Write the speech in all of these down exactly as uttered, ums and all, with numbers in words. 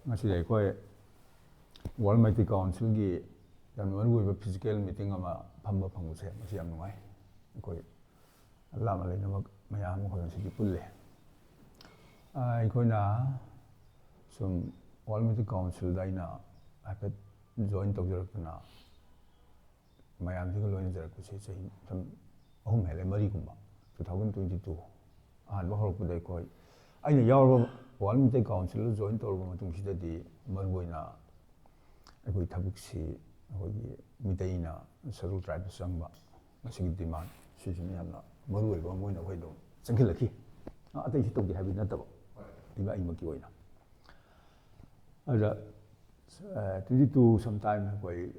ꯉꯁꯤꯗꯤ ꯑꯩꯈꯣꯏ World Meitei Councilꯒꯤ ꯌꯥꯝꯅ ꯃꯔꯨꯑꯣꯏꯕ physical meeting ꯑꯃ ꯐꯝꯕ ꯐꯪꯕꯁꯦ ꯃꯁꯤ ꯌꯥꯝ ꯅꯨꯡꯉꯥꯏ꯫ ꯑꯩꯈꯣꯏ ꯂꯥꯞꯅ ꯂꯩꯅꯕ ꯃꯌꯥꯝ ꯑꯩꯈꯣꯏ ꯉꯁꯤꯗꯤ ꯄꯨꯜꯂꯦ꯫ ꯑꯩꯈꯣꯏꯅ ꯁꯨꯝ World Meitei Councilꯗ ꯑꯩꯅ ꯍꯥꯏꯐꯦꯠ join ꯇꯧꯖꯔꯛꯇꯅ ꯃꯌꯥꯝꯁꯤꯒ ꯂꯣꯏꯅꯖꯔꯛꯄꯁꯦ ꯆꯍꯤ ꯁꯨꯝ ꯑꯍꯨꯝ ꯍꯦꯜꯂꯦ, ꯃꯔꯤꯒꯨꯝꯕ꯫ Two thousand twenty two ꯑꯍꯥꯟꯕ ꯍꯧꯔꯛꯄꯗ ꯑꯩꯈꯣꯏ, ꯑꯩꯅ ꯌꯥꯎꯔꯕ World Meitei Councilꯗ join ꯇꯧꯔꯕ ꯃꯇꯨꯡꯁꯤꯗꯗꯤ ꯃꯔꯨꯑꯣꯏꯅ ꯑꯩꯈꯣꯏ ꯊꯕꯛꯁꯤ ꯑꯩꯈꯣꯏꯒꯤ ꯃꯤꯇꯩꯅ Scheduled Tribeꯇ ꯆꯪꯕ ꯃꯁꯤꯒꯤ demand ꯁꯤꯁꯤꯅ ꯌꯥꯝꯅ ꯃꯔꯨꯑꯣꯏꯕ ꯑꯃ ꯑꯣꯏꯅ ꯑꯩꯈꯣꯏ ꯑꯗꯨꯝ ꯆꯪꯁꯤꯜꯂꯛꯈꯤ꯫ ꯑ, ꯑꯇꯩꯁꯨ ꯇꯧꯗꯦ ꯍꯥꯏꯕꯗꯤ ꯅꯠꯇꯕ, ꯑꯩ ꯑꯩꯃꯛꯀꯤ ꯑꯣꯏꯅ꯫ ꯑꯗ twenty two sometime ꯑꯩꯈꯣꯏ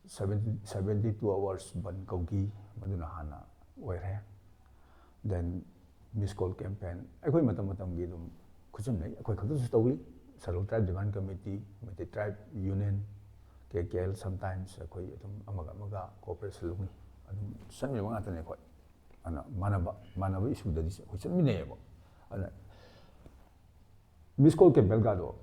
seventy, seventy two hours ꯕꯟ ꯀꯧꯈꯤ, ꯃꯗꯨꯅ ꯍꯥꯟꯅ ꯑꯣꯏꯔꯦ꯫ Then Miss Call campaign ꯑꯩꯈꯣꯏ ꯃꯇꯝ ꯃꯇꯝꯒꯤ ꯑꯗꯨꯝ ꯈꯨꯠꯆꯨꯝꯅꯩ, ꯑꯩꯈꯣꯏ ꯈꯛꯇꯁꯨ ꯇꯧꯏ꯫ Scheduled Tribe Demand Committee, Meitei Tribe Union, K K L, sometimes ꯑꯩꯈꯣꯏ ꯑꯗꯨꯝ ꯑꯃꯒ ꯑꯃꯒ cooperation ꯂꯧꯅꯤ, ꯑꯗꯨꯝ ꯆꯠꯃꯤꯟꯅꯕ ꯉꯥꯛꯇꯅꯤ ꯑꯩꯈꯣꯏ꯫ ꯑꯗꯨꯅ ꯃꯥꯟꯅꯕ, ꯃꯥꯟꯅꯕ issueꯗꯗꯤ ꯑꯩꯈꯣꯏ ꯆꯠꯃꯤꯟꯅꯩꯌꯦꯕ꯫ ꯑꯗꯨꯅ Miss Call campaign ꯀꯥꯗꯣ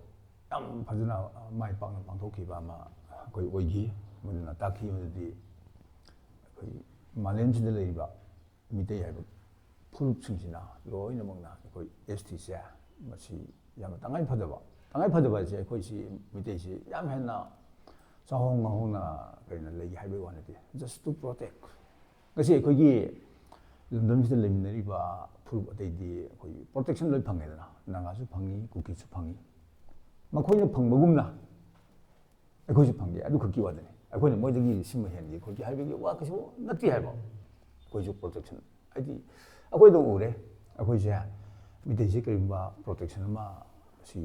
ꯌꯥꯝ ꯐꯖꯅ ꯃꯥꯏ ꯄꯥꯛꯅ ꯄꯥꯡꯊꯣꯛꯈꯤꯕ ꯑꯃ ꯑꯩꯈꯣꯏ ꯑꯣꯏꯈꯤ꯫ ꯃꯗꯨꯅ ꯇꯥꯛꯈꯤ ꯃꯗꯨꯗꯤ ꯑꯩꯈꯣꯏ ꯃꯥꯂꯦꯝꯁꯤꯗ ꯂꯩꯔꯤꯕ ꯃꯤꯇꯩ ꯍꯥꯏꯕ ꯐꯨꯔꯨꯞꯁꯤꯡꯁꯤꯅ ꯂꯣꯏꯅꯃꯛꯅ ꯑꯩꯈꯣꯏ S Tꯁꯦ ꯃꯁꯤ ꯌꯥꯝꯅ ꯇꯉꯥꯏ ꯐꯗꯕ, ꯇꯉꯥꯏ ꯐꯗꯕ ꯍꯥꯏꯁꯦ ꯑꯩꯈꯣꯏꯁꯤ ꯃꯤꯇꯩꯁꯤ ꯌꯥꯝ ꯍꯦꯟꯅ ꯆꯥꯎꯍꯣꯡ ꯉꯥꯍꯣꯡꯅ ꯀꯩꯅꯣ ꯂꯩ ꯍꯥꯏꯕꯒꯤ ꯋꯥ ꯅꯠꯇꯦ, just to protect꯫ ꯉꯁꯤ ꯑꯩꯈꯣꯏꯒꯤ ꯂꯝꯗꯝꯁꯤꯗ ꯂꯩꯃꯤꯟꯅꯔꯤꯕ ꯐꯨꯔꯨꯞ ꯑꯇꯩꯗꯤ ꯑꯩꯈꯣꯏ protection ꯂꯣꯏ ꯐꯪꯉꯦꯗꯅ, ꯅꯥꯒꯥꯁꯨ ꯐꯪꯉꯤ, ꯀꯨꯀꯤꯁꯨ ꯐꯪꯉꯤ꯫ ꯃꯈꯣꯏꯅ ꯐꯪꯕꯒꯨꯝꯅ ꯑꯩꯈꯣꯏꯁꯨ ꯐꯪꯉꯤ, ꯑꯗꯨ ꯈꯛꯀꯤ ꯋꯥꯗꯅꯤ꯫ ꯑꯩꯈꯣꯏꯅ ꯃꯣꯏꯗꯒꯤ ꯁꯤꯃ ꯍꯦꯟꯒꯦ ꯈꯣꯠꯀꯦ ꯍꯥꯏꯕꯒꯤ ꯋꯥ ꯀꯩꯁꯨ ꯅꯠꯇꯦ ꯍꯥꯏꯕ꯫ ꯑꯩꯈꯣꯏꯁꯨ protection ꯍꯥꯏꯗꯤ ꯑꯩꯈꯣꯏ ꯑꯗꯨꯝ ꯎꯔꯦ꯫ ꯑꯩꯈꯣꯏꯁꯦ ꯃꯤꯇꯩꯁꯦ ꯀꯔꯤꯒꯨꯝꯕ protection ꯑꯃ ꯁꯤ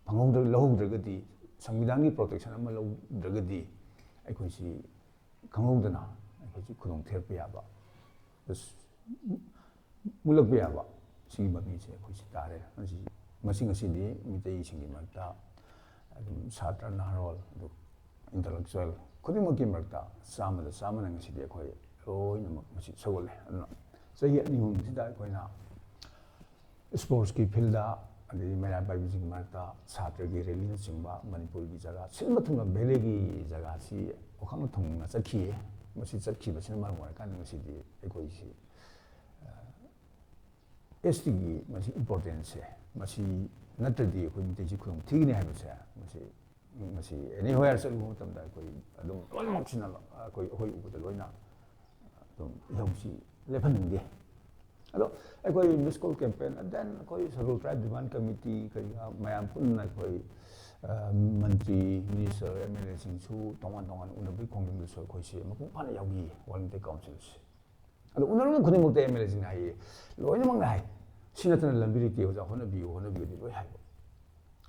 ꯐꯪꯍꯧꯗ꯭ꯔ-, ꯂꯧꯍꯧꯗ꯭ꯔꯒꯗꯤ, ꯁꯪꯕꯤꯙꯥꯟꯒꯤ protection ꯑꯃ ꯂꯧꯗ꯭ꯔꯒꯗꯤ ꯑꯩꯈꯣꯏꯁꯤ ꯈꯪꯍꯧꯗꯅ ꯑꯩꯈꯣꯏꯁꯤ ꯈꯨꯗꯣꯡ ꯊꯤꯔꯛꯄ ꯌꯥꯕ, ꯑꯁ, ꯃꯨꯠꯂꯛꯄ ꯌꯥꯕ ꯁꯤꯒꯤ ꯃꯃꯤꯁꯦ ꯑꯩꯈꯣꯏꯁꯤ ꯇꯥꯔꯦ꯫ ꯃꯁꯤ, ꯃꯁꯤ ꯉꯁꯤꯗꯤ ꯃꯤꯇꯩꯁꯤꯡꯒꯤ ꯃꯔꯛꯇ ꯑꯗꯨꯝ ꯁꯥꯇ꯭ꯔ, ꯅꯍꯥꯔꯣꯜ, ꯑꯗꯨ intellectual ꯈꯨꯗꯤꯡꯃꯛꯀꯤ ꯃꯔꯛꯇ ꯆꯥꯝꯃꯗ ꯆꯥꯝꯃꯅ ꯉꯁꯤꯗꯤ ꯑꯩꯈꯣꯏ ꯂꯣꯏꯅꯃꯛ ꯃꯁꯤ ꯁꯧꯒꯠꯂꯦ꯫ ꯑꯗꯨꯅ ꯆꯍꯤ ꯑꯅꯤ ꯑꯍꯨꯝꯁꯤꯗ ꯑꯩꯈꯣꯏꯅ sportsꯀꯤ fieldꯇ ꯑꯗꯒꯤ ꯃꯩꯔꯥ ꯄꯥꯏꯕꯤꯁꯤꯡꯒꯤ ꯃꯔꯛꯇ ꯁꯥꯇ꯭ꯔꯒꯤ ꯔꯦꯂꯤꯅꯆꯤꯡꯕ ꯃꯅꯤꯄꯨꯔꯒꯤ ꯖꯒꯥ ꯁꯤꯟꯕ ꯊꯨꯡꯅ ꯚꯦꯂꯤꯒꯤ ꯖꯒꯥꯁꯤ ꯋꯥꯈꯜ ꯊꯨꯡꯅ ꯆꯠꯈꯤꯌꯦ꯫ ꯃꯁꯤ ꯆꯠꯈꯤꯕꯁꯤꯅ ꯃꯔꯝ ꯑꯣꯏꯔꯀꯥꯟꯗ ꯉꯁꯤꯗꯤ ꯑꯩꯈꯣꯏꯁꯤ ꯑꯦꯁ ꯇꯤꯒꯤ ꯃꯁꯤ ꯏꯝꯄꯣꯔꯇꯦꯟꯁꯁꯦ, ꯃꯁꯤ ꯅꯠꯇ꯭ꯔꯗꯤ ꯑꯩꯈꯣꯏ ꯃꯩꯇꯩꯁꯤ ꯈꯨꯗꯣꯡ ꯊꯤꯒꯅꯤ ꯍꯥꯏꯕꯁꯦ, ꯃꯁꯤ ꯃꯁꯤ ꯑꯦꯅꯤꯋꯦꯌꯔ ꯆꯠꯂꯨꯕ ꯃꯇꯝꯗ ꯑꯩꯈꯣꯏ ꯑꯗꯨꯝ ꯂꯣꯏꯅꯃꯛꯁꯤꯅ ꯑꯩꯈꯣꯏ ꯑꯩꯈꯣꯏ ꯎꯕꯗ ꯂꯣꯏꯅ ꯑꯗꯨꯝ ꯏꯍꯧꯁꯤ ꯂꯦꯞꯍꯟꯅꯤꯡꯗꯦ꯫ ꯑꯗꯣ ꯑꯩꯈꯣꯏ ꯃꯤꯁ ꯀꯣꯜ ꯀꯦꯝꯄꯦꯟ, and then ꯑꯩꯈꯣꯏ ꯁꯦꯗꯨꯜ ꯇ꯭ꯔꯥꯏꯕ ꯗꯤꯃꯥꯟ ꯀꯃꯤꯇꯤ ꯀꯔꯤ ꯃꯌꯥꯝ ꯄꯨꯟꯅ ꯑꯩꯈꯣꯏ ꯃꯟꯇ꯭ꯔꯤ, ꯃꯤꯅꯤꯁꯇꯔ, ꯑꯦꯝ ꯑꯦꯜ ꯑꯦꯁꯤꯡꯁꯨ ꯇꯣꯉꯥꯟ ꯇꯣꯉꯥꯟ ꯎꯅꯕꯒꯤ ꯈꯣꯡꯖꯪꯗꯁꯨ ꯑꯩꯈꯣꯏꯁꯦ ꯃꯄꯨꯡ ꯐꯥꯅ ꯌꯥꯎꯈꯤ ꯋꯥꯔꯜ ꯃꯩꯇꯩ ꯀꯥꯎꯟꯁꯤꯜꯁꯦ꯫ ꯑꯗꯣ ꯎꯅꯔꯨꯕ ꯈꯨꯗꯤꯡꯃꯛꯇ ꯑꯦꯝ ꯑꯦꯜ ꯑꯦꯁꯤꯡꯅ ꯍꯥꯏꯌꯦ, ꯂꯣꯏꯅꯃꯛꯅ ꯍꯥꯏ, "ꯁꯤ ꯅꯠꯇꯅ ꯂꯝꯕꯤ ꯂꯩꯇꯦ ꯑꯣꯖꯥ, ꯍꯣꯠꯅꯕꯤꯌꯨ, ꯍꯣꯠꯅꯕꯤꯌꯨꯗꯤ" ꯂꯣꯏ ꯍꯥꯏꯕ꯫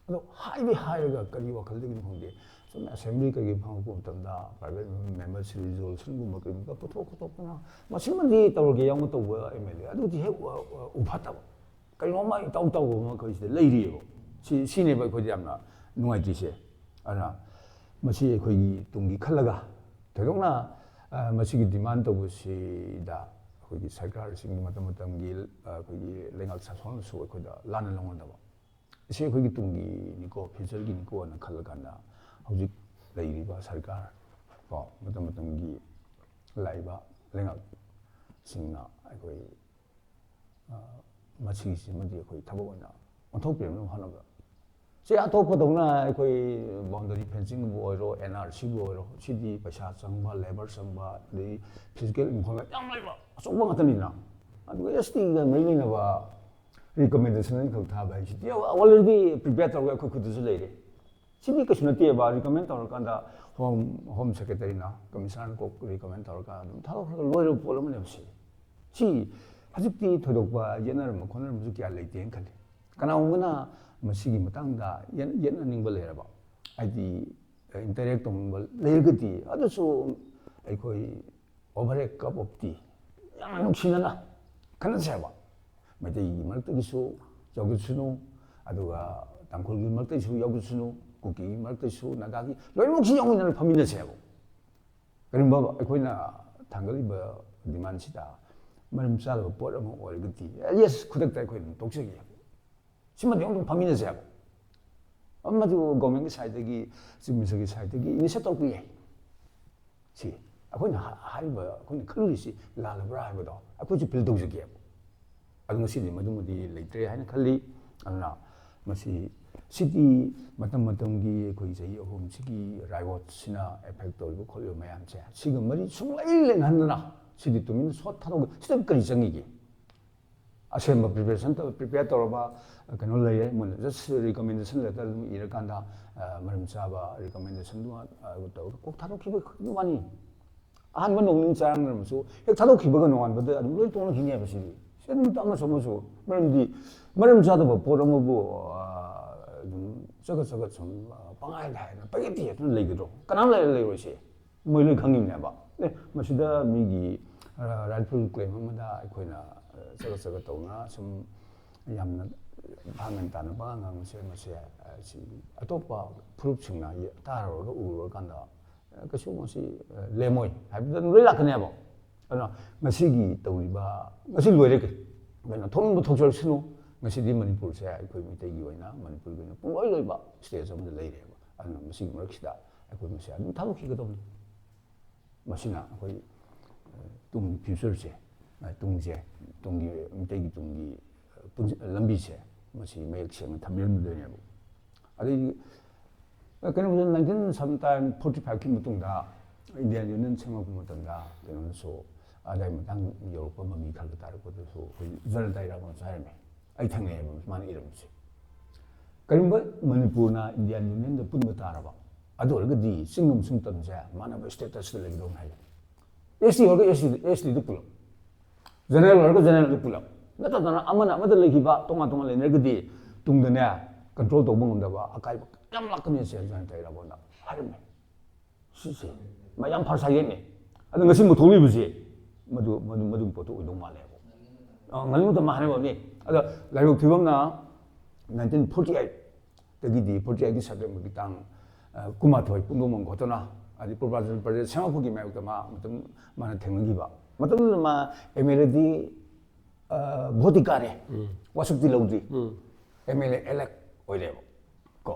ꯑꯗꯣ ꯍꯥꯏꯗꯤ ꯍꯥꯏꯔꯒ ꯀꯔꯤ ꯋꯥꯈꯜꯗꯒꯤꯅꯣ ꯈꯪꯗꯦ, ꯁꯨꯝ ꯑꯦꯁꯦꯝꯕ꯭ꯂꯤ ꯀꯩꯀꯩ ꯐꯪꯉꯛꯄ ꯃꯇꯝꯗ ꯄ꯭ꯔꯥꯏꯚꯦꯠ ꯃꯦꯝꯕꯔꯁ ꯔꯤꯖꯣꯂꯨꯁꯟꯒꯨꯝꯕ ꯀꯩꯒꯨꯝꯕ ꯄꯨꯊꯣꯛ ꯈꯣꯠꯇꯣꯛꯇꯅ ꯃꯁꯤꯃꯗꯤ ꯇꯧꯔꯒꯦ ꯌꯥꯎꯅ ꯇꯧꯕ ꯑꯦꯝ ꯑꯦꯜ ꯑꯦ ꯑꯗꯨꯗꯤ ꯍꯦꯛ ꯎ- ꯎ- ꯎꯐꯠꯇꯕ, ꯀꯩꯅꯣꯝꯃ ꯏꯇꯧ ꯇꯧꯕ ꯑꯃ ꯑꯩꯈꯣꯏ ꯁꯤꯗ ꯂꯩꯔꯤꯑꯕ꯫ ꯁꯤ ꯁꯤꯅꯦꯕ ꯑꯩꯈꯣꯏꯗ ꯌꯥꯝꯅ ꯅꯨꯡꯉꯥꯏꯇ꯭ꯔꯤꯁꯦ꯫ ꯑꯗꯨꯅ ꯃꯁꯤ ꯑꯩꯈꯣꯏꯒꯤ ꯇꯨꯡꯒꯤ ꯈꯜꯂꯒ ꯊꯣꯏꯗꯣꯛꯅ ꯑ, ꯃꯁꯤꯒꯤ ꯗꯤꯃꯥꯟ ꯇꯧꯕꯁꯤꯗ ꯑꯩꯈꯣꯏꯒꯤ ꯁꯔꯀꯥꯔꯁꯤꯡꯒꯤ ꯃꯇꯝ ꯃꯇꯝꯒꯤ ꯑ, ꯑꯩꯈꯣꯏꯒꯤ ꯂꯩꯉꯥꯛ ꯁꯥꯁꯣꯟꯅꯁꯨ ꯑꯩꯈꯣꯏꯗ ꯂꯥꯟꯅ ꯂꯧꯅꯗꯕ꯫ ꯁꯤ ꯑꯩꯈꯣꯏꯒꯤ ꯇꯨꯡꯒꯤꯅꯤꯀꯣ, ꯐ꯭ꯌꯨꯆꯔꯒꯤꯅꯤꯀꯣꯅ ꯈꯜꯂꯀꯥꯟꯗ ꯍꯧꯖꯤꯛ ꯂꯩꯔꯤꯕ ꯁꯔꯀꯥꯔ ꯀꯣ, ꯃꯇꯝ ꯃꯇꯝꯒꯤ ꯂꯥꯛꯏꯕ ꯂꯩꯉꯥꯛꯁꯤꯡꯅ ꯑꯩꯈꯣꯏ ꯑ, ꯃꯁꯤꯒꯤꯁꯤꯃꯗꯤ ꯑꯩꯈꯣꯏ ꯊꯕꯛ ꯑꯣꯏꯅ ꯑꯣꯟꯊꯣꯛꯄꯤꯔꯛꯅꯕ ꯍꯣꯠꯅꯕ꯫ ꯁꯤ ꯑꯇꯣꯞꯄꯗꯧꯅ ꯑꯩꯈꯣꯏ ꯕꯥꯎꯟꯗꯔꯤ ꯐꯦꯟꯁꯤꯡꯕꯨ ꯑꯣꯏꯔꯣ, ꯑꯦꯟ ꯑꯥꯔ ꯁꯤꯕꯨ ꯑꯣꯏꯔꯣ, ꯁꯤꯗꯤ ꯄꯩꯁꯥ ꯆꯪꯕ, ꯂꯦꯕꯔ ꯆꯪꯕ, ꯑꯗꯩ ꯐꯤꯖꯤꯀꯦꯜ ꯏꯟꯚꯣꯜꯕꯃꯦꯟ ꯌꯥꯝ ꯂꯩꯕ ꯑꯆꯧꯕ ꯉꯥꯛꯇꯅꯤꯅ꯫ ꯑꯗꯨꯒ ꯑꯦꯁ ꯇꯤꯒ ꯃꯔꯤ ꯂꯩꯅꯕ ꯔꯤꯀꯃꯦꯟꯗꯦꯁꯟ ꯑꯅꯤꯈꯛ ꯊꯥꯕ ꯍꯥꯏꯁꯤꯗꯤ already prepare ꯇꯧꯔꯒ ꯑꯩꯈꯣꯏ ꯈꯨꯠꯇꯁꯨ ꯂꯩꯔꯦ꯫ ꯁꯤꯗꯤ ꯀꯩꯁꯨ ꯅꯠꯇꯦꯕ, ꯔꯤꯀꯃꯦꯟ ꯇꯧꯔꯀꯥꯟꯗ ꯍꯣꯝ ꯍꯣꯝ ꯁꯦꯀ꯭ꯔꯦꯇꯔꯤꯅ ꯀꯃꯤꯁꯅꯔꯅ ꯀꯣꯛ ꯔꯤꯀꯃꯦꯟ ꯇꯧꯔꯀꯥꯟꯗ ꯑꯗꯨꯝ ꯊꯥꯗꯣꯛꯈ꯭ꯔꯒ ꯂꯣꯏꯔꯕ ꯄꯣꯠ ꯑꯃꯅꯦꯕ ꯁꯤ꯫ ꯁꯤ ꯍꯧꯖꯤꯛꯇꯤ ꯊꯣꯏꯗꯣꯛꯄ ꯌꯦꯠꯅꯔꯝꯕ ꯈꯣꯠꯅꯔꯝꯕꯁꯨ ꯀꯌꯥ ꯂꯩꯇꯦꯅ ꯈꯜꯂꯤ꯫ ꯀꯅꯥꯒꯨꯝꯕꯅ ꯃꯁꯤꯒꯤ ꯃꯇꯥꯡꯗ ꯌꯦꯠ- ꯌꯦꯠꯅꯅꯤꯡꯕ ꯂꯩꯔꯕ, ꯍꯥꯏꯗꯤ ꯏꯟꯇꯔꯦꯛ ꯇꯧꯅꯤꯡꯕ ꯂꯩꯔꯒꯗꯤ ꯑꯗꯨꯁꯨ ꯑꯩꯈꯣꯏ over a cup of tea ꯌꯥꯝꯅ ꯅꯨꯡꯁꯤꯅꯅ ꯈꯟꯅꯁꯦ ꯍꯥꯏꯕ꯫ ꯃꯩꯇꯩꯒꯤ ꯃꯔꯛꯇꯒꯤꯁꯨ ꯌꯥꯎꯖꯁꯅꯨ, ꯑꯗꯨꯒ ꯇꯥꯡꯈꯨꯜꯒꯤ ꯃꯔꯛꯇꯒꯤꯁꯨ ꯌꯥꯎꯖꯁꯅꯨ, ꯀꯨꯀꯤꯒꯤ ꯃꯔꯛꯇꯒꯤꯁꯨ, ꯅꯥꯒꯥꯒꯤ, ꯂꯣꯏꯅꯃꯛꯁꯤ ꯌꯥꯎꯃꯤꯟꯅꯔꯒ ꯐꯝꯃꯤꯟꯅꯁꯦ ꯍꯥꯏꯕ꯫ ꯀꯔꯤꯒꯨꯝꯕ ꯑꯩꯈꯣꯏꯅ ꯊꯥꯡꯒꯠꯂꯤꯕ ꯗꯤꯃꯥꯟꯁꯤꯗ ꯃꯔꯝ ꯆꯥꯗꯕ ꯄꯣꯠ ꯑꯃ ꯑꯣꯏꯔꯒꯗꯤ, ꯌꯦꯁ, ꯈꯨꯗꯛꯇ ꯑꯩꯈꯣꯏ ꯑꯗꯨꯝ ꯇꯣꯛꯆꯒꯦ ꯍꯥꯏꯕ꯫ ꯁꯤꯃꯗꯤ ꯑꯃꯨꯛꯇꯪ ꯐꯝꯃꯤꯟꯅꯁꯦ ꯍꯥꯏꯕ꯫ ꯃꯗꯨ ꯒꯣꯔꯃꯦꯟꯒꯤ ꯁꯥꯏꯠꯇꯒꯤ, ꯆꯤꯐ ꯃꯤꯅꯤꯁꯇꯔꯒꯤ ꯁꯥꯏꯠꯇꯒꯤ ꯏꯅꯤꯁꯤꯌꯦꯠ ꯇꯧꯔꯛꯄ ꯌꯥꯏ꯫ ꯁꯤ ꯑꯩꯈꯣꯏꯅ ꯍꯥ-, ꯍꯥꯏꯔꯤꯕ, ꯑꯩꯈꯣꯏꯅ ꯈꯜꯂꯨꯔꯤꯁꯤ ꯂꯥꯜꯂꯕ꯭ꯔꯥ ꯍꯥꯏꯕꯗꯣ ꯑꯩꯈꯣꯏꯁꯨ ꯐꯤꯜ ꯇꯧꯖꯒꯦꯕ꯫ ꯑꯗꯨ ꯉꯁꯤꯗꯤ ꯃꯗꯨꯃꯗꯤ ꯂꯩꯇ꯭ꯔꯦ ꯍꯥꯏꯅ ꯈꯜꯂꯤ꯫ ꯑꯗꯨꯅ ꯃꯁꯤ, ꯁꯤꯗꯤ ꯃꯇꯝ ꯃꯇꯝꯒꯤ ꯑꯩꯈꯣꯏ ꯆꯍꯤ ꯑꯍꯨꯝꯁꯤꯒꯤ ꯔꯥꯏꯑꯣꯠꯁꯤꯅ ꯑꯦꯐꯦꯛ ꯇꯧꯔꯤꯕ ꯈꯣꯠꯂꯤꯕ ꯃꯌꯥꯝꯁꯦ, ꯁꯤꯒ ꯃꯔꯤ ꯁꯨꯡꯂꯩ ꯂꯩꯅꯍꯟꯗꯅ ꯁꯤꯗꯤ ꯇꯨꯃꯤꯟꯅ ꯁꯣꯠ ꯊꯥꯗꯣꯛ-, ꯁꯤꯗ ꯀꯔꯤ ꯆꯪꯉꯤꯒꯦ? ꯑꯁꯦꯡꯕ ꯄ꯭ꯔꯤꯄꯦꯔꯦꯁꯟ ꯇꯧ-, ꯄ꯭ꯔꯤꯄꯦꯌꯔ ꯇꯧꯔꯕ ꯀꯩꯅꯣ ꯂꯩꯔꯦ, ꯃꯣꯏꯅ ꯖꯁ ꯔꯤꯀꯃꯦꯟꯗꯦꯁꯟ ꯂꯦꯇꯔ ꯑꯗꯨꯝ ꯏꯔꯀꯥꯟꯗ, ꯑ, ꯃꯔꯝ ꯆꯥꯕ ꯔꯤꯀꯃꯦꯟꯗꯦꯁꯟꯗꯨꯃ, ꯑ, ꯇꯧꯔꯒ ꯀꯣꯛ ꯊꯥꯗꯣꯛꯈꯤꯕꯒꯤ ꯋꯥꯅꯤ꯫ ꯑꯍꯥꯟꯕ ꯅꯣꯡ ꯅꯤꯅꯤ ꯆꯥꯔꯝꯗ꯭ꯔꯃꯁꯨ ꯍꯦꯛ ꯊꯥꯗꯣꯛꯈꯤꯕꯒ ꯅꯣꯡꯉꯥꯟꯕꯗ ꯑꯗꯨꯝ ꯂꯣꯏ ꯇꯣꯛꯅꯈꯤꯅꯦꯕ ꯁꯤꯗꯤ꯫ ꯁꯤ ꯑꯗꯨꯝ ꯑꯃꯁꯨ ꯑꯃꯁꯨ, ꯃꯔꯝꯗꯤ ꯃꯔꯝ ꯆꯥꯗꯕ ꯄꯣꯠ ꯑꯃꯕꯨ, ꯑ, ꯑꯗꯨꯝ ꯆꯒꯠ ꯆꯒꯠ ꯁꯨꯝ, ꯑ, ꯄꯪꯍꯥꯏꯗ ꯍꯥꯏꯗꯅ ꯄꯪꯌꯦꯠꯇ ꯌꯦꯠꯇꯅ ꯂꯩꯒꯗ꯭ꯔꯣ? ꯀꯅꯥꯝ ꯂꯩ-, ꯂꯩꯔꯣꯏꯁꯦ꯫ ꯃꯣꯏ ꯂꯣꯏ ꯈꯪꯉꯤꯕꯅꯦꯕ꯫ ꯑꯦ, ꯃꯁꯤꯗ ꯃꯤꯒꯤ, ꯑ, ꯔꯥꯏꯠꯐꯨꯜ ꯀ꯭ꯂꯦꯝ ꯑꯃꯗ ꯑꯩꯈꯣꯏꯅ, ꯑ, ꯆꯒꯠ ꯆꯒꯠ ꯇꯧꯅ ꯁꯨꯝ ꯌꯥꯝꯅ ꯚꯥꯞ ꯃꯦꯟ ꯇꯥꯅ ꯄꯉꯥꯡ ꯉꯥꯡꯕꯁꯦ, ꯃꯁꯦ, ꯑ, ꯁꯤ ꯑꯇꯣꯞꯄ ꯐꯨꯔꯨꯞꯁꯤꯡꯅ ꯌꯦ-, ꯇꯥꯔꯨꯔꯒ ꯎꯔꯨꯔꯀꯥꯟꯗ, ꯑ, ꯀꯩꯁꯨ ꯃꯁꯤ, ꯑ, ꯂꯦꯝꯃꯣꯏ ꯍꯥꯏꯕꯗ ꯑꯗꯨꯝ ꯂꯣꯏ ꯂꯥꯛꯀꯅꯦꯕ꯫ ꯑꯗꯨꯅ ꯉꯁꯤꯒꯤ ꯇꯧꯔꯤꯕ, ꯉꯁꯤ ꯂꯣꯏꯔꯦ ꯀꯩ-, ꯀꯩꯅꯣ, ꯊꯣꯛꯅꯤꯡꯕ ꯊꯣꯛꯆꯔꯁꯅꯨ꯫ ꯉꯁꯤꯗꯤ ꯃꯅꯤꯄꯨꯔꯁꯦ ꯑꯩꯈꯣꯏ ꯃꯩꯇꯩꯒꯤ ꯑꯣꯏꯅ, ꯃꯅꯤꯄꯨꯔꯒꯤ ꯑꯣꯏꯅ ꯄꯨꯡꯂꯣꯏ ꯂꯣꯏꯕ ꯁ꯭ꯇꯦꯖ ꯑꯃꯗ ꯂꯩꯔꯦꯕ꯫ ꯑꯗꯨꯅ ꯃꯁꯤꯒꯤ ꯃꯔꯛꯁꯤꯗ ꯑꯩꯈꯣꯏ ꯃꯁꯦ ꯑꯗꯨꯝ ꯊꯥꯗꯣꯛꯈꯤꯒꯗꯕꯅꯤ꯫ ꯃꯁꯤꯅ ꯑꯩꯈꯣꯏ, ꯑ, ꯇꯨꯡꯒꯤ ꯐ꯭ꯌꯨꯆꯔꯁꯦ, ꯑ, ꯇꯨꯡꯁꯦ, ꯇꯨꯡꯒꯤ, ꯃꯩꯇꯩꯒꯤ ꯇꯨꯡꯒꯤ, ꯑ, ꯄꯨꯟꯁꯤ-, ꯑ, ꯂꯝꯕꯤꯁꯦ ꯃꯁꯤ ꯃꯌꯦꯛ ꯁꯦꯡꯅ ꯊꯝꯕꯤꯔꯝꯗꯣꯏꯅꯦꯕ꯫ ꯑꯗꯩꯗꯤ, ꯑ, ꯀꯩꯅꯣꯗ nineteen sometime forty five ꯀꯤ ꯃꯇꯨꯡꯗ Indian Union ꯁꯦꯝꯃꯛꯄ ꯃꯇꯝꯗ ꯀꯩꯅꯣꯗꯁꯨ ꯑꯗꯥꯏ ꯃꯇꯥꯡ ꯌꯧꯔꯛꯄ ꯃꯃꯤ ꯈꯔ ꯈꯔ ꯇꯥꯔꯛꯄꯗꯁꯨ ꯑꯩꯈꯣꯏ ꯖꯅꯇꯥ ꯏꯔꯥꯕꯣꯠꯅꯁꯨ ꯍꯥꯏꯔꯝꯃꯦ꯫ ꯑꯩ ꯊꯦꯡꯅꯩꯌꯦꯕ ꯃꯥꯅ ꯏꯔꯝꯕꯁꯦ꯫ ꯀꯔꯤꯒꯨꯝꯕ ꯃꯅꯤꯄꯨꯔꯅ Indian Union ꯗ ꯄꯨꯟꯕ ꯇꯥꯔꯕ, ꯑꯗꯨ ꯑꯣꯏꯔꯒꯗꯤ ꯆꯤꯡ ꯑꯃꯁꯨꯡ ꯇꯝꯁꯦ ꯃꯥꯟꯅꯕ status ꯇ ꯂꯩꯒꯗꯧꯅꯤ ꯍꯥꯏꯌꯦ꯫ ST ꯑꯣꯏꯔꯒ ST, ST ꯗ ꯄꯨꯂꯞ, ꯖꯦꯅꯔꯦꯜ ꯑꯣꯏꯔꯒ ꯖꯦꯅꯔꯦꯜꯗ ꯄꯨꯂꯞ, ꯅꯠꯇꯗꯅ ꯑꯃꯅ ꯑꯃꯗ ꯂꯩꯈꯤꯕ ꯇꯣꯉꯥꯟ ꯇꯣꯉꯥꯟ ꯂꯩꯅꯔꯒꯗꯤ ꯇꯨꯡꯗꯅꯦ ꯀꯟꯇ꯭ꯔꯣꯜ ꯇꯧꯕ ꯉꯝꯗꯕ ꯑꯀꯥꯏꯕ ꯌꯥꯝ ꯂꯥꯛꯀꯅꯤ ꯁꯦ ꯖꯅꯇꯥ ꯏꯔꯥꯕꯣꯠꯅ ꯍꯥꯏꯔꯝꯃꯦ꯫ ꯁꯤꯁꯦ ꯃꯌꯥꯝ ꯐꯔꯁꯥ ꯌꯦꯠꯅꯦ꯫ ꯑꯗꯣ ꯉꯁꯤ ꯃꯨꯊꯣꯛꯂꯤꯕꯁꯦ ꯃꯗꯨ, ꯃꯗꯨ, ꯃꯗꯨꯒꯤ ꯄꯣꯠꯇꯨ ꯑꯣꯏꯗꯧ ꯃꯥꯜꯂꯦꯕ꯫ ꯑ, ꯉꯜꯂꯤ ꯃꯇꯝ ꯍꯥꯏꯅꯕꯅꯤ꯫ ꯑꯗꯣ ꯂꯥꯏꯕꯛ ꯊꯤꯕ ꯑꯃꯅ nineteen forty eight ꯇꯒꯤꯗꯤ, forty eight ꯀꯤ September ꯒꯤ ꯇꯥꯡ, ꯑ, ꯀꯨꯟꯃꯥꯊꯣꯏ ꯄꯨꯡꯗꯣꯡꯕꯝ ꯈꯣꯠꯇꯅ, ꯍꯥꯏꯗꯤ ꯄ꯭ꯔꯣꯕꯥꯆꯟ ꯄ꯭ꯔꯗꯦꯁ ꯁꯦꯅꯥꯄꯇꯤꯒꯤ ꯃꯥꯌꯣꯛꯇ ꯃꯥ ꯃꯇꯝ ꯃꯥꯅ ꯊꯦꯡꯅꯈꯤꯕ꯫ ꯃꯇꯝꯗꯨꯗ ꯃꯥ MLA ꯗꯤ, ꯑ, ꯚꯣꯠꯇꯤ ꯀꯥꯔꯦ, ꯎꯝ꯫ ꯋꯥꯁꯛꯇꯤ ꯂꯧꯗ꯭ꯔꯤ꯫ ꯎꯝ꯫ ꯑꯦꯝ ꯑꯦꯜ ꯑꯦ ꯏꯂꯦꯛ ꯑꯣꯏꯔꯦꯕ ꯀꯣ꯫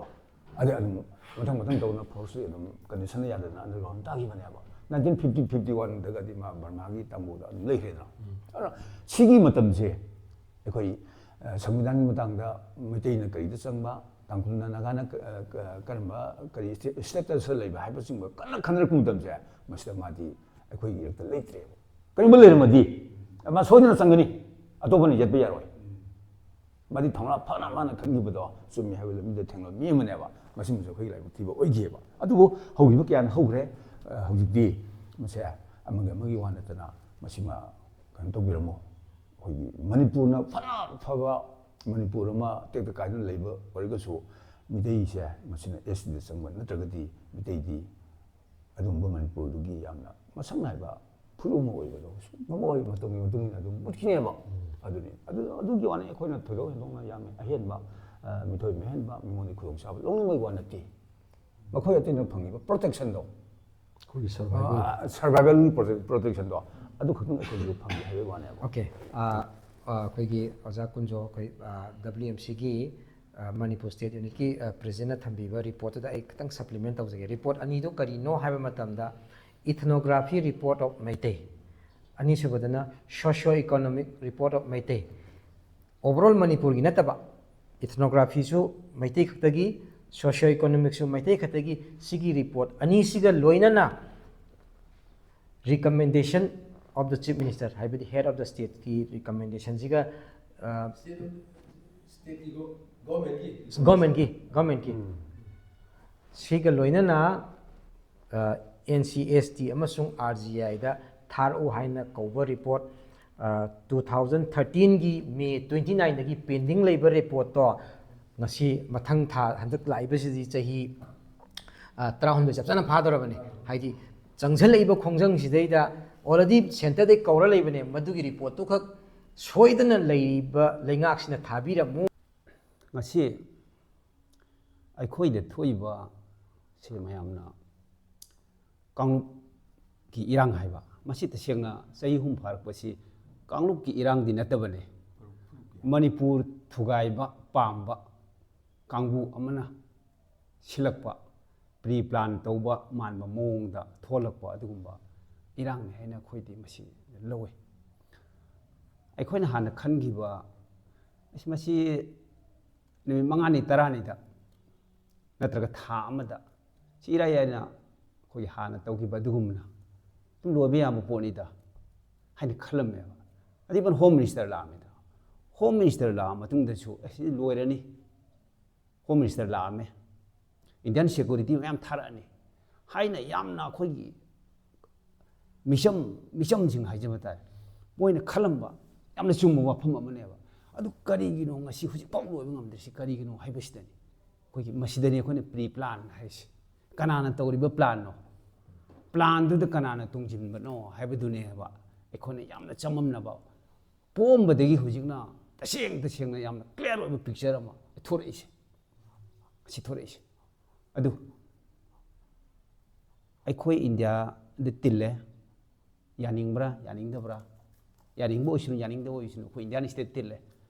ꯑꯗꯩ ꯑꯗꯨꯝ ꯃꯊꯪ ꯃꯊꯪ ꯇꯧꯗꯅ ꯐꯣꯔꯁꯁꯨ ꯑꯗꯨꯝ ꯀꯟꯗꯤꯁꯟꯅ ꯌꯥꯗꯅ ꯑꯟꯗꯔꯒ꯭ꯔꯥꯎꯟ ꯇꯥꯈꯤꯕꯅꯦꯕ꯫ ꯅꯥꯏꯟꯇꯤꯟ ꯐꯤꯐꯇꯤ ꯐꯤꯐꯇꯤ ꯋꯥꯟꯗꯒꯗꯤ ꯃꯥ ꯕꯔꯃꯥꯒꯤ ꯇꯥꯡꯕꯨꯗ ꯑꯗꯨꯝ ꯂꯩꯈ꯭ꯔꯦꯗꯅ꯫ ꯑꯗꯨꯅ ꯁꯤꯒꯤ ꯃꯇꯝꯁꯦ ꯑꯩꯈꯣꯏ, ꯑ, ꯁꯪꯕꯤꯙꯥꯟꯒꯤ ꯃꯇꯥꯡꯗ ꯃꯩꯇꯩꯅ ꯀꯔꯤꯗ ꯆꯪꯕ, ꯇꯥꯡꯈꯨꯜꯅ, ꯅꯥꯒꯥꯅ ꯀ-, ꯑ, ꯀ-, ꯀꯔꯝꯕ ꯀꯔꯤ ꯁ꯭ꯇꯦ-, ꯁ꯭ꯇꯦꯇꯁꯇ ꯂꯩꯕ ꯍꯥꯏꯕꯆꯤꯡꯕ ꯀꯟꯅ ꯈꯟꯅꯔꯛꯄ ꯃꯇꯝꯁꯦ, ꯃꯁꯤꯗ ꯃꯥꯗꯤ ꯑꯩꯈꯣꯏꯒꯤ ꯏꯔꯛꯇ ꯂꯩꯇ꯭ꯔꯦꯕ꯫ ꯀꯔꯤꯒꯨꯝꯕ ꯂꯩꯔꯝꯃꯗꯤ ꯃꯥ ꯁꯣꯏꯗꯅ ꯆꯪꯒꯅꯤ, ꯑꯇꯣꯞꯄꯅ ꯌꯦꯠꯄ ꯌꯥꯔꯣꯏ꯫ ꯃꯥꯗꯤ ꯊꯧꯅꯥ ꯐꯅ ꯃꯥꯅ ꯈꯟꯈꯤꯕꯗꯣ ꯆꯨꯝꯃꯤ ꯍꯥꯏꯕ ꯂꯝꯕꯤꯗ ꯊꯦꯡꯅꯕ ꯃꯤ ꯑꯃꯅꯦꯕ꯫ ꯃꯁꯤꯃꯁꯨ ꯑꯩꯈꯣꯏꯒꯤ ꯂꯥꯏꯕꯛ ꯊꯤꯕ ꯑꯣꯏꯈꯤꯑꯕ꯫ ꯑꯗꯨꯕꯨ ꯍꯧꯈꯤꯕ ꯀꯌꯥꯅ ꯍꯧꯈ꯭ꯔꯦ꯫ ꯑ, ꯍꯧꯖꯤꯛꯇꯤ ꯃꯁꯦ ꯑꯃꯒ ꯑꯃꯒꯤ ꯋꯥ ꯅꯠꯇꯅ ꯃꯁꯤꯃ ꯀꯩꯅꯣ ꯇꯧꯕꯤꯔꯝꯃꯣ꯫ ꯑꯩꯈꯣꯏꯒꯤ ꯃꯅꯤꯄꯨꯔꯅ ꯐꯅ ꯐꯕ ꯃꯅꯤꯄꯨꯔ ꯑꯃ ꯇꯦꯛꯇ ꯀꯥꯏꯗꯅ ꯂꯩꯕ ꯑꯣꯏꯔꯒꯁꯨ ꯃꯤꯇꯩꯁꯦ ꯃꯁꯤꯅ ꯑꯦꯁ ꯇꯤꯗ ꯆꯪꯕ ꯅꯠꯇ꯭ꯔꯒꯗꯤ ꯃꯤꯇꯩꯗꯤ ꯑꯗꯨꯒꯨꯝꯕ ꯃꯅꯤꯄꯨꯔꯗꯨꯒꯤ ꯌꯥꯝꯅ ꯃꯁꯛ ꯅꯥꯏꯕ ꯐꯨꯔꯨꯞ ꯑꯃ ꯑꯣꯏꯕꯗꯣ ꯃꯇꯝꯒꯤ ꯃꯇꯨꯡ ꯏꯟꯅ ꯑꯗꯨꯝ ꯃꯨꯠꯈꯤꯅꯦꯕ꯫ ꯑꯗꯨꯅꯤ꯫ ꯑꯗꯨ, ꯑꯗꯨꯒꯤ ꯋꯥꯅꯤ꯫ ꯑꯩꯈꯣꯏꯅ ꯊꯣꯏꯗꯣꯛ ꯍꯦꯟꯗꯣꯛꯅ ꯌꯥꯝꯅ ꯑꯍꯦꯟꯕ, ꯑ, ꯃꯤꯊꯣꯏ ꯃꯤꯍꯦꯟꯕ ꯃꯤꯉꯣꯟꯗ ꯈꯨꯗꯣꯡꯆꯥꯕ ꯂꯧꯅꯤꯡꯕꯒꯤ ꯋꯥ ꯅꯠꯇꯦ꯫ ꯃꯈꯣꯏ ꯑꯇꯩꯅ ꯐꯪꯉꯤꯕ ꯄ꯭ꯔꯣꯇꯦꯛꯁꯟꯗꯣ, ꯑꯩꯈꯣꯏꯒꯤ ꯁꯔꯚꯥꯏꯕꯦꯜ ꯑ, ꯁꯔꯚꯥꯏꯕꯦꯜꯒꯤ ꯄ꯭ꯔꯣꯇꯦꯛ-, ꯄ꯭ꯔꯣꯇꯦꯛꯁꯟꯗꯣ ꯑꯗꯨ ꯈꯛꯇꯪ ꯑꯩꯈꯣꯏꯁꯨ ꯐꯪꯉꯤ ꯍꯥꯏꯕꯒꯤ ꯋꯥꯅꯦꯕ꯫ ꯑꯣꯀꯦ꯫ ꯑꯩꯈꯣꯏꯒꯤ ꯑꯣꯖꯥ ꯀꯨꯟꯖꯣ, ꯑꯩꯈꯣꯏ ꯗꯕ꯭ꯂꯤꯎ ꯑꯦꯝ ꯁꯤꯒꯤ ꯃꯅꯤꯄꯨꯔ ꯁ꯭ꯇꯦꯠ ꯌꯨꯅꯤꯠꯀꯤ ꯄ꯭ꯔꯦꯁꯤꯗꯦꯟꯅ ꯊꯝꯕꯤꯕ ꯔꯤꯄꯣꯔꯠꯇꯨꯗ ꯑꯩ ꯈꯤꯇꯪ ꯁꯄ꯭ꯂꯤꯃꯦꯟ ꯇꯧꯖꯒꯦ꯫ ꯔꯤꯄꯣꯔꯠ ꯑꯅꯤꯗꯨ ꯀꯔꯤꯅꯣ ꯍꯥꯏꯕ ꯃꯇꯝꯗ, Ethnography Report of Meitei, ꯑꯅꯤꯁꯨꯕꯗꯅ Socio Economic Report of Meitei꯫ Overall ꯃꯅꯤꯄꯨꯔꯒꯤ ꯅꯠꯇꯕ, ꯏꯊꯅꯣꯒ꯭ꯔꯥꯐꯤꯁꯨ ꯃꯩꯇꯩ ꯈꯛꯇꯒꯤ, ꯁꯣꯁꯤꯌꯣ ꯏꯀꯣꯅꯣꯃꯤꯛꯁꯨ ꯃꯩꯇꯩ ꯈꯛꯇꯒꯤ, ꯁꯤꯒꯤ ꯔꯤꯄꯣꯔꯠ ꯑꯅꯤꯁꯤꯒ ꯂꯣꯏꯅꯅ recommendation of the Chief Minister, ꯍꯥꯏꯕꯗꯤ head of the stateꯀꯤ recommendationꯁꯤꯒ, ꯁ꯭ꯇꯦꯠꯀꯤ ꯒꯣ- ꯒꯣꯔꯃꯦꯟꯒꯤ ꯒꯣꯔꯃꯦꯟꯒꯤ ꯒꯣꯔꯃꯦꯟꯒꯤ ꯁꯤꯒ ꯂꯣꯏꯅꯅ ꯑꯦꯟ ꯁꯤ ꯑꯦꯁ ꯇꯤ ꯑꯃꯁꯨꯡ ꯑꯥꯔ ꯖꯤ ꯑꯥꯏꯗ ꯊꯥꯔꯛꯎ ꯍꯥꯏꯅ ꯀꯧꯕ ꯔꯤꯄꯣꯔꯠ, ꯇꯨ ꯊꯥꯎꯖꯟ ꯊꯥꯔꯇꯤꯟꯒꯤ ꯃꯦ ꯇ꯭ꯋꯦꯟꯇꯤ ꯅꯥꯏꯟꯗꯒꯤ ꯄꯦꯟꯗꯤꯡ ꯂꯩꯕ ꯔꯤꯄꯣꯔꯠꯇꯣ ꯉꯁꯤ, ꯃꯊꯪ ꯊꯥ, ꯍꯟꯗꯛ ꯂꯥꯛꯏꯕꯁꯤꯗꯤ ꯆꯍꯤ ꯇꯔꯥꯍꯨꯝꯗꯣꯏ ꯆꯞ ꯆꯥꯅ ꯐꯥꯗꯧꯔꯕꯅꯤ꯫ ꯍꯥꯏꯗꯤ ꯆꯪꯁꯤꯜꯂꯛꯏꯕ ꯈꯣꯡꯖꯪꯁꯤꯗꯩꯗ already centreꯗꯩ ꯀꯧꯔ ꯂꯩꯕꯅꯦ, ꯃꯗꯨꯒꯤ ꯔꯤꯄꯣꯔꯠꯇꯨꯈꯛ ꯁꯣꯏꯗꯅ ꯂꯩꯔꯤꯕ ꯂꯩꯉꯥꯛꯁꯤꯅ ꯊꯥꯕꯤꯔꯝꯃꯨ꯫ ꯉꯁꯤ ꯑꯩꯈꯣꯏꯗ ꯊꯣꯛꯏꯕ ꯁꯤ ꯃꯌꯥꯝꯅ ꯀꯥꯡꯂꯨꯞꯀꯤ ꯏꯔꯥꯡ ꯍꯥꯏꯕ, ꯃꯁꯤ ꯇꯁꯦꯡꯅ ꯆꯍꯤ ꯑꯍꯨꯝ ꯐꯥꯔꯛꯄꯁꯤ ꯀꯥꯡꯂꯨꯞꯀꯤ ꯏꯔꯥꯡꯗꯤ ꯅꯠꯇꯕꯅꯤ꯫ ꯃꯅꯤꯄꯨꯔ ꯊꯨꯒꯥꯏꯕ, ꯄꯥꯝꯕ ꯀꯥꯡꯕꯨ ꯑꯃꯅ ꯁꯤꯜꯂꯛꯄ, ꯄ꯭ꯔꯤ ꯄ꯭ꯂꯥꯟ ꯇꯧꯕ ꯃꯥꯟꯕ ꯃꯑꯣꯡꯗ ꯊꯣꯛꯂꯛꯄ ꯑꯗꯨꯒꯨꯝꯕ ꯏꯔꯥꯡꯅꯤ ꯍꯥꯏꯅ ꯑꯩꯈꯣꯏꯗꯤ ꯃꯁꯤ ꯂꯧꯋꯤ꯫ ꯑꯩꯈꯣꯏꯅ ꯍꯥꯟꯅ ꯈꯟꯈꯤꯕ, "ꯑꯁ, ꯃꯁꯤ ꯅꯨꯃꯤꯠ ꯃꯉꯥꯅꯤ ꯇꯔꯥꯅꯤꯗ ꯅꯠꯇ꯭ꯔꯒ ꯊꯥ ꯑꯃꯗ ꯁꯤ ꯏꯔꯥꯏ ꯂꯥꯏꯅ ꯑꯩꯈꯣꯏꯒꯤ ꯍꯥꯟꯅ ꯇꯧꯈꯤꯕ ꯑꯗꯨꯒꯨꯝꯅ ꯑꯗꯨꯝ ꯂꯣꯏꯕ ꯌꯥꯕ ꯄꯣꯠꯅꯤꯗ" ꯍꯥꯏꯅ ꯈꯜꯂꯝꯃꯦꯕ꯫ ꯑꯗꯨ ꯏꯚꯟ ꯍꯣꯝ ꯃꯤꯅꯤꯁꯇꯔ ꯂꯥꯛꯑꯝꯃꯤꯗ, ꯍꯣꯝ ꯃꯤꯅꯤꯁꯇꯔ ꯂꯥꯛꯑ ꯃꯇꯨꯡꯗꯁꯨ, "ꯑꯁꯤꯗꯤ ꯂꯣꯏꯔꯅꯤ, ꯍꯣꯝ ꯃꯤꯅꯤꯁꯇꯔ ꯂꯥꯛꯑꯝꯃꯦ, ꯏꯟꯗꯤꯌꯥꯟ ꯁꯦꯀ꯭ꯌꯨꯔꯤꯇꯤ ꯃꯌꯥꯝ ꯊꯥꯔꯛꯑꯅꯤ" ꯍꯥꯏꯅ ꯌꯥꯝꯅ ꯑꯩꯈꯣꯏꯒꯤ ꯃꯤꯆꯝ, ꯃꯤꯆꯝꯁꯤꯡ ꯍꯥꯏꯖꯕ ꯇꯥꯔꯦ, ꯃꯣꯏꯅ ꯈꯜꯂꯝꯕ ꯌꯥꯝꯅ ꯆꯨꯝꯕ ꯋꯥꯐꯝ ꯑꯃꯅꯦꯕ꯫ ꯑꯗꯨ ꯀꯔꯤꯒꯤꯅꯣ ꯉꯁꯤ ꯍꯧꯖꯤꯛꯐꯥꯎ ꯂꯣꯏꯕ ꯉꯝꯗ꯭ꯔꯤꯁꯤ ꯀꯔꯤꯒꯤꯅꯣ ꯍꯥꯏꯕꯁꯤꯗꯅꯤ꯫ ꯑꯩꯈꯣꯏꯒꯤ ꯃꯁꯤꯗꯅꯤ ꯑꯩꯈꯣꯏꯅ ꯄ꯭ꯔꯤ ꯄ꯭ꯂꯥꯟ ꯍꯥꯏꯁꯦ꯫ ꯀꯅꯥꯅ ꯇꯧꯔꯤꯕ ꯄ꯭ꯂꯥꯟꯅꯣ? ꯄ꯭ꯂꯥꯟꯗꯨꯗ ꯀꯅꯥꯅ ꯇꯨꯡꯁꯤꯟꯕꯅꯣ ꯍꯥꯏꯕꯗꯨꯅꯦꯕ ꯑꯩꯈꯣꯏꯅ ꯌꯥꯝꯅ ꯆꯃꯝꯅꯕ꯫ ꯄꯣꯛꯑꯝꯕꯗꯒꯤ ꯍꯧꯖꯤꯛꯅ ꯇꯁꯦꯡ ꯇꯁꯦꯡꯅ ꯌꯥꯝꯅ ꯀ꯭ꯂꯤꯌꯥꯔ ꯑꯣꯏꯕ ꯄꯤꯛꯆꯔ ꯑꯃ ꯊꯣꯔꯛꯏꯁꯦ, ꯑꯁꯤ ꯊꯣꯔꯛꯏꯁꯦ꯫ ꯑꯗꯨ ꯑꯩꯈꯣꯏ ꯏꯟꯗꯤꯌꯥꯗ ꯇꯤꯜꯂꯦ, ꯌꯥꯅꯤꯡꯕ꯭ꯔꯥ ꯌꯥꯅꯤꯡꯗꯕ꯭ꯔꯥ? ꯌꯥꯅꯤꯡꯕ ꯑꯣꯏꯁꯅꯨ, ꯌꯥꯅꯤꯡꯗꯕ ꯑꯣꯏꯁꯅꯨ, ꯑꯩꯈꯣꯏ ꯏꯟꯗꯤꯌꯥꯟ ꯁ꯭ꯇꯦꯠ ꯇꯤꯜꯂꯦ꯫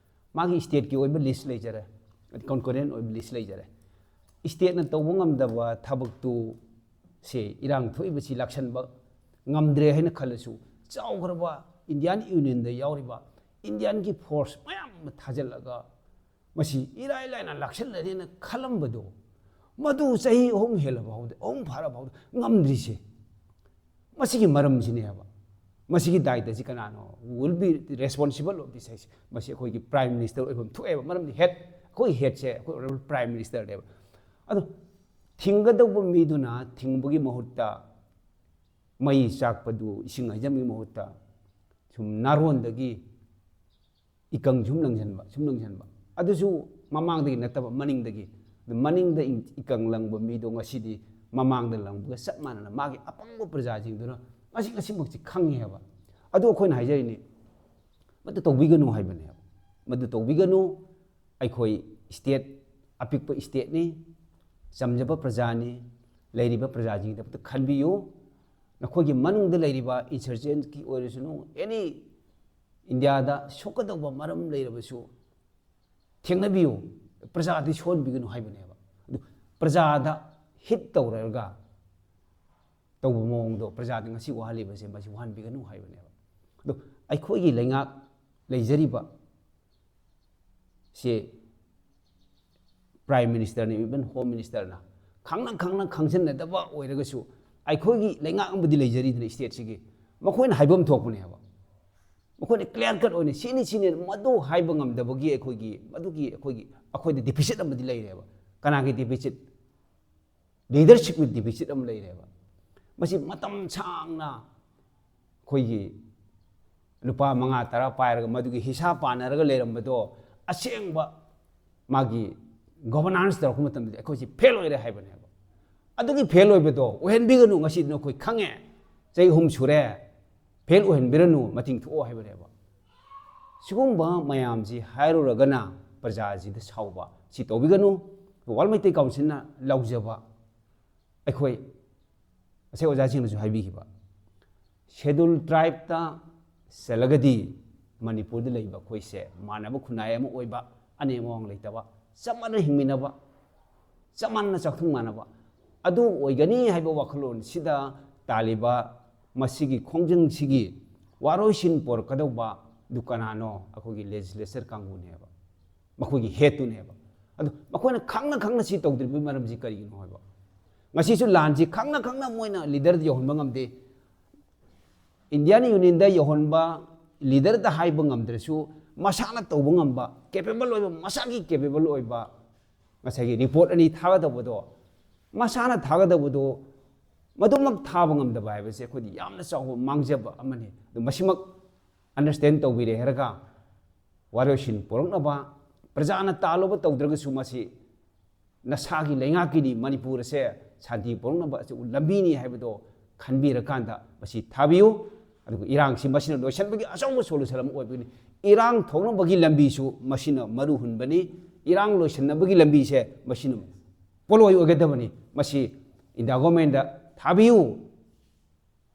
ꯃꯥꯒꯤ ꯁ꯭ꯇꯦꯠꯀꯤ ꯑꯣꯏꯕ ꯂꯤꯁ ꯂꯩꯖꯔꯦ, ꯀꯟꯀꯔꯦꯟ ꯑꯣꯏꯕ ꯂꯤꯁ ꯂꯩꯖꯔꯦ꯫ ꯁ꯭ꯇꯦꯠꯅ ꯇꯧꯕ ꯉꯝꯗꯕ ꯊꯕꯛꯇꯨ ꯁꯦ ꯏꯔꯥꯡ ꯊꯣꯛꯏꯕꯁꯤ ꯂꯥꯛꯁꯟꯕ ꯉꯝꯗ꯭ꯔꯦ ꯍꯥꯏꯅ ꯈꯜꯂꯁꯨ, ꯆꯥꯎꯈ꯭ꯔꯕ ꯏꯟꯗꯤꯌꯥꯟ ꯌꯨꯅꯤꯌꯟꯗ ꯌꯥꯎꯔꯤꯕ ꯏꯟꯗꯤꯌꯥꯟꯒꯤ ꯐꯣꯔꯁ ꯃꯌꯥꯝ ꯑꯃ ꯊꯥꯖꯤꯜꯂꯒ ꯃꯁꯤ ꯏꯔꯥꯏ ꯂꯥꯏꯅ ꯂꯥꯛꯁꯜꯂꯅꯤꯅ ꯈꯜꯂꯝꯕꯗꯣ, ꯃꯗꯨ ꯆꯍꯤ ꯑꯍꯨꯝ ꯍꯦꯜꯂ ꯐꯥꯎꯗ, ꯑꯍꯨꯝ ꯐꯥꯔ ꯐꯥꯎꯗ ꯉꯝꯗ꯭ꯔꯤꯁꯦ, ꯃꯁꯤꯒꯤ ꯃꯔꯝꯁꯤꯅꯦꯕ꯫ ꯃꯁꯤꯒꯤ ꯗꯥꯏꯇꯁꯤ ꯀꯅꯥꯅꯣ? Will be responsible of this ꯍꯥꯏꯁꯦ꯫ ꯃꯁꯤ ꯑꯩꯈꯣꯏꯒꯤ ꯄ꯭ꯔꯥꯏꯝ ꯃꯤꯅꯤꯁꯇꯔ ꯑꯣꯏꯐꯝ ꯊꯣꯛꯑꯦꯕ꯫ ꯃꯔꯝꯗꯤ ꯍꯦꯠ, ꯑꯩꯈꯣꯏꯒꯤ ꯍꯦꯠꯁꯦ ꯑꯩꯈꯣꯏ ꯑꯣꯅꯔꯦꯕꯜ ꯄ꯭ꯔꯥꯏꯝ ꯃꯤꯅꯤꯁꯇꯔꯅꯦꯕ꯫ ꯑꯗꯣ ꯊꯤꯡꯒꯗꯧꯕ ꯃꯤꯗꯨꯅ ꯊꯤꯡꯕꯒꯤ ꯃꯍꯨꯠꯇ, ꯃꯩ ꯆꯥꯛꯄꯗꯨ ꯏꯁꯤꯡ ꯍꯩꯖꯤꯟꯕꯒꯤ ꯃꯍꯨꯠꯇ ꯁꯨꯝ ꯅꯥꯔꯣꯟꯗꯒꯤ ꯏꯀꯪ ꯁꯨꯝ ꯂꯪꯁꯤꯟꯕ, ꯁꯨꯝ ꯂꯪꯁꯤꯟꯕ꯫ ꯑꯗꯨꯁꯨ ꯃꯃꯥꯡꯗꯒꯤ ꯅꯠꯇꯕ, ꯃꯅꯤꯡꯗꯒꯤ꯫ ꯑꯗꯨ ꯃꯅꯤꯡꯗ ꯏꯪ-, ꯏꯀꯪ ꯂꯪꯕ ꯃꯤꯗꯣ ꯉꯁꯤꯗꯤ ꯃꯃꯥꯡꯗ ꯂꯪꯕꯒ ꯆꯞ ꯃꯥꯟꯅꯅ ꯃꯥꯒꯤ ꯑꯄꯪꯕ ꯄ꯭ꯔꯖꯥꯁꯤꯡꯗꯨꯅ ꯉꯁꯤ, ꯉꯁꯤꯃꯛꯁꯤ ꯈꯪꯉꯤ ꯍꯥꯏꯕ꯫ ꯑꯗꯨ ꯑꯩꯈꯣꯏꯅ ꯍꯥꯏꯖꯔꯤꯅꯤ, ꯃꯗꯨ ꯇꯧꯕꯤꯒꯅꯨ ꯍꯥꯏꯕꯅꯦꯕ꯫ ꯃꯗꯨ ꯇꯧꯕꯤꯒꯅꯨ꯫ ꯑꯩꯈꯣꯏ ꯁ꯭ꯇꯦꯠ, ꯑꯄꯤꯛꯄ ꯁ꯭ꯇꯦꯠꯅꯤ, ꯆꯝꯖꯕ ꯄ꯭ꯔꯖꯥꯅꯤ, ꯂꯩꯔꯤꯕ ꯄ꯭ꯔꯖꯥꯁꯤꯡꯒꯤꯗꯃꯛꯇ ꯈꯟꯕꯤꯌꯨ꯫ ꯅꯈꯣꯏꯒꯤ ꯃꯅꯨꯡꯗ ꯂꯩꯔꯤꯕ ꯏꯟꯁꯔꯖꯦꯟꯀꯤ ꯑꯣꯏꯔꯁꯅꯨ, ꯑꯦꯅꯤ ꯏꯟꯗꯤꯌꯥꯗ ꯁꯣꯛꯀꯗꯧꯕ ꯃꯔꯝ ꯂꯩꯔꯕꯁꯨ, ꯊꯦꯡꯅꯕꯤꯌꯨ, ꯄ꯭ꯔꯖꯥꯗꯤ ꯁꯣꯟꯕꯤꯒꯅꯨ ꯍꯥꯏꯕꯅꯦꯕ꯫ ꯑꯗꯨ ꯄ꯭ꯔꯖꯥꯗ ꯍꯤꯠ ꯇꯧꯔꯒ ꯇꯧꯕ ꯃꯑꯣꯡꯗꯣ ꯄ꯭ꯔꯖꯥꯗ ꯉꯁꯤ ꯋꯥꯍꯜꯂꯤꯕꯁꯦ ꯃꯁꯤ ꯋꯥꯍꯟꯕꯤꯒꯅꯨ ꯍꯥꯏꯕꯅꯦꯕ꯫ ꯑꯗꯣ ꯑꯩꯈꯣꯏꯒꯤ ꯂꯩꯉꯥꯛ ꯂꯩꯖꯔꯤꯕ ꯁꯦ Prime Ministerꯅ, even Home Ministerꯅ ꯈꯪꯅ ꯈꯪꯅ ꯈꯪꯖꯟꯅꯗꯕ ꯑꯣꯏꯔꯒꯁꯨ ꯑꯩꯈꯣꯏꯒꯤ ꯂꯩꯉꯥꯛ ꯑꯃꯗꯤ ꯂꯩꯖꯔꯤꯗꯅ stateꯁꯤꯒꯤ, ꯃꯈꯣꯏꯅ ꯍꯥꯏꯐꯝ ꯊꯣꯛꯄꯅꯦꯕ꯫ ꯃꯈꯣꯏꯅ clear cut ꯑꯣꯏꯅ ꯁꯤꯅꯤ ꯁꯤꯅꯤ ꯃꯗꯨ ꯍꯥꯏꯕ ꯉꯝꯗꯕꯒꯤ ꯑꯩꯈꯣꯏꯒꯤ ꯃꯗꯨꯒꯤ ꯑꯩꯈꯣꯏꯒꯤ ꯑꯩꯈꯣꯏꯗ deficit ꯑꯃꯗꯤ ꯂꯩꯔꯦꯕ꯫ ꯀꯅꯥꯒꯤ deficit? Leadershipꯀꯤ deficit ꯑꯃ ꯂꯩꯔꯦꯕ꯫ ꯃꯁꯤ ꯃꯇꯝ ꯁꯥꯡꯅ ꯑꯩꯈꯣꯏꯒꯤ ꯂꯨꯄꯥ ꯃꯉꯥ ꯇꯔꯥ ꯄꯥꯏꯔꯒ ꯃꯗꯨꯒꯤ ꯍꯤꯁꯥ ꯄꯥꯟꯅꯔꯒ ꯂꯩꯔꯝꯕꯗꯣ ꯑꯁꯦꯡꯕ ꯃꯥꯒꯤ governance ꯇꯧꯔꯛꯄ ꯃꯇꯝꯗꯗꯤ ꯑꯩꯈꯣꯏꯁꯤ fail ꯑꯣꯏꯔꯦ ꯍꯥꯏꯕꯅꯦꯕ꯫ ꯑꯗꯨꯒꯤ fail ꯑꯣꯏꯕꯗꯣ ꯑꯣꯏꯍꯟꯕꯤꯒꯅꯨ꯫ ꯉꯁꯤꯗꯤ ꯅꯈꯣꯏ ꯈꯪꯉꯦ, ꯆꯍꯤ ꯑꯍꯨꯝ ꯁꯨꯔꯦ, fail ꯑꯣꯏꯍꯟꯕꯤꯔꯅꯨ, ꯃꯇꯤꯡ ꯊꯣꯛꯑꯣ ꯍꯥꯏꯕꯅꯦꯕ꯫ ꯁꯤꯒꯨꯝꯕ ꯃꯌꯥꯝꯁꯤ ꯍꯥꯏꯔꯨꯔꯒꯅ ꯄ꯭ꯔꯖꯥꯁꯤꯗ ꯁꯥꯎꯕ, ꯁꯤ ꯇꯧꯕꯤꯒꯅꯨ꯫ World Meitei Councilꯅ ꯂꯧꯖꯕ ꯑꯩꯈꯣꯏ ꯉꯁꯥꯏ ꯑꯣꯖꯥꯁꯤꯡꯅꯁꯨ ꯍꯥꯏꯕꯤꯈꯤꯕ, Scheduled Tribeꯇ ꯆꯜꯂꯒꯗꯤ ꯃꯅꯤꯄꯨꯔꯗ ꯂꯩꯕ ꯑꯩꯈꯣꯏꯁꯦ ꯃꯥꯟꯅꯕ ꯈꯨꯟꯅꯥꯏ ꯑꯃ ꯑꯣꯏꯕ, ꯑꯅꯦꯝ ꯑꯋꯥꯡ ꯂꯩꯇꯕ, ꯆꯞ ꯃꯥꯟꯅ ꯍꯤꯡꯃꯤꯟꯅꯕ, ꯆꯞ ꯃꯥꯟꯅ ꯆꯥꯛꯊꯨꯡ ꯃꯥꯟꯅꯕ, ꯑꯗꯨ ꯑꯣꯏꯒꯅꯤ ꯍꯥꯏꯕ ꯋꯥꯈꯜꯂꯣꯟꯁꯤꯗ ꯇꯥꯜꯂꯤꯕ ꯃꯁꯤꯒꯤ ꯈꯣꯡꯖꯪꯁꯤꯒꯤ ꯋꯥꯔꯣꯏꯁꯤꯟ ꯄꯣꯔꯛꯀꯗꯧꯕ ꯑꯗꯨ ꯀꯅꯥꯅꯣ? ꯑꯩꯈꯣꯏꯒꯤ legislature ꯀꯥꯡꯕꯨꯅꯦꯕ, ꯃꯈꯣꯏꯒꯤ headꯇꯨꯅꯦꯕ꯫ ꯑꯗꯨ ꯃꯈꯣꯏꯅ ꯈꯪꯅ ꯈꯪꯅ ꯁꯤ ꯇꯧꯗ꯭ꯔꯤꯕꯒꯤ ꯃꯔꯝꯁꯤ ꯀꯔꯤꯒꯤꯅꯣ ꯍꯥꯏꯕ? ꯉꯁꯤꯁꯨ ꯂꯥꯟꯁꯤ ꯈꯪꯅ ꯈꯪꯅ ꯃꯣꯏꯅ leaderꯗ ꯌꯧꯍꯟꯕ ꯉꯝꯗꯦ꯫ Indian Unionꯗ ꯌꯧꯍꯟꯕ leaderꯗ ꯍꯥꯏꯕ ꯉꯝꯗ꯭ꯔꯁꯨ ꯃꯁꯥꯅ ꯇꯧꯕ ꯉꯝꯕ, capable ꯑꯣꯏꯕ, ꯃꯁꯥꯒꯤ capable ꯑꯣꯏꯕ ꯉꯁꯥꯏꯒꯤ report ꯑꯅꯤ ꯊꯥꯒꯗꯧꯕꯗꯣ, ꯃꯁꯥꯅ ꯊꯥꯒꯗꯧꯕꯗꯣ ꯃꯗꯨꯃꯛ ꯊꯥꯕ ꯉꯝꯗꯕ ꯍꯥꯏꯕꯁꯦ ꯑꯩꯈꯣꯏꯗꯤ ꯌꯥꯝꯅ ꯆꯥꯎꯕ ꯃꯥꯡꯖꯕ ꯑꯃꯅꯤ꯫ ꯑꯗꯨ ꯃꯁꯤꯃꯛ understand ꯇꯧꯕꯤꯔꯦ ꯍꯥꯏꯔꯒ ꯋꯥꯔꯣꯏꯁꯤꯟ ꯄꯨꯔꯛꯅꯕ, ꯄ꯭ꯔꯖꯥꯅ ꯇꯥꯜꯂꯨꯕ ꯇꯧꯗ꯭ꯔꯒꯁꯨ ꯃꯁꯤ ꯅꯁꯥꯒꯤ ꯂꯩꯉꯥꯛꯀꯤꯗꯤ ꯃꯅꯤꯄꯨꯔ ꯑꯁꯦ ꯁꯥꯟꯇꯤ ꯄꯨꯔꯛꯅꯕ ꯑꯆꯧꯕ ꯂꯝꯕꯤꯅꯤ ꯍꯥꯏꯕꯗꯣ ꯈꯟꯕꯤꯔꯀꯥꯟꯗ ꯃꯁꯤ ꯊꯥꯕꯤꯌꯨ꯫ ꯑꯗꯨꯒ ꯏꯔꯥꯡꯁꯤ ꯃꯁꯤꯅ ꯂꯣꯏꯁꯤꯟꯕꯒꯤ ꯑꯆꯧꯕ solution ꯑꯃ ꯑꯣꯏꯕꯅꯤ꯫ ꯏꯔꯥꯡ ꯊꯣꯛꯅꯕꯒꯤ ꯂꯝꯕꯤꯁꯨ ꯃꯁꯤꯅ ꯃꯔꯨ ꯍꯨꯟꯕꯅꯤ꯫ ꯏꯔꯥꯡ ꯂꯣꯏꯁꯤꯟꯅꯕꯒꯤ ꯂꯝꯕꯤꯁꯦ ꯃꯁꯤꯅ ꯄꯣꯠꯂꯣꯏ ꯑꯣꯏꯒꯗꯕꯅꯤ꯫ ꯃꯁꯤ India governmentꯗ ꯊꯥꯕꯤꯌꯨ꯫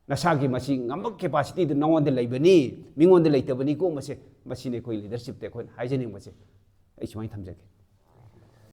ꯅꯁꯥꯒꯤ ꯃꯁꯤ ꯉꯝꯕ capacityꯗꯨ ꯅꯉꯣꯟꯗ ꯂꯩꯕꯅꯤ, ꯃꯤꯉꯣꯟꯗ ꯂꯩꯇꯕꯅꯤꯀꯣ꯫ ꯃꯁꯦ, ꯃꯁꯤꯅꯤ ꯑꯩꯈꯣꯏ leadershipꯇ ꯑꯩꯈꯣꯏꯅ ꯍꯥꯏꯖꯅꯤꯡꯕꯁꯦ꯫ ꯑꯩ ꯁꯨꯃꯥꯏꯅ ꯊꯝꯖꯒꯦ꯫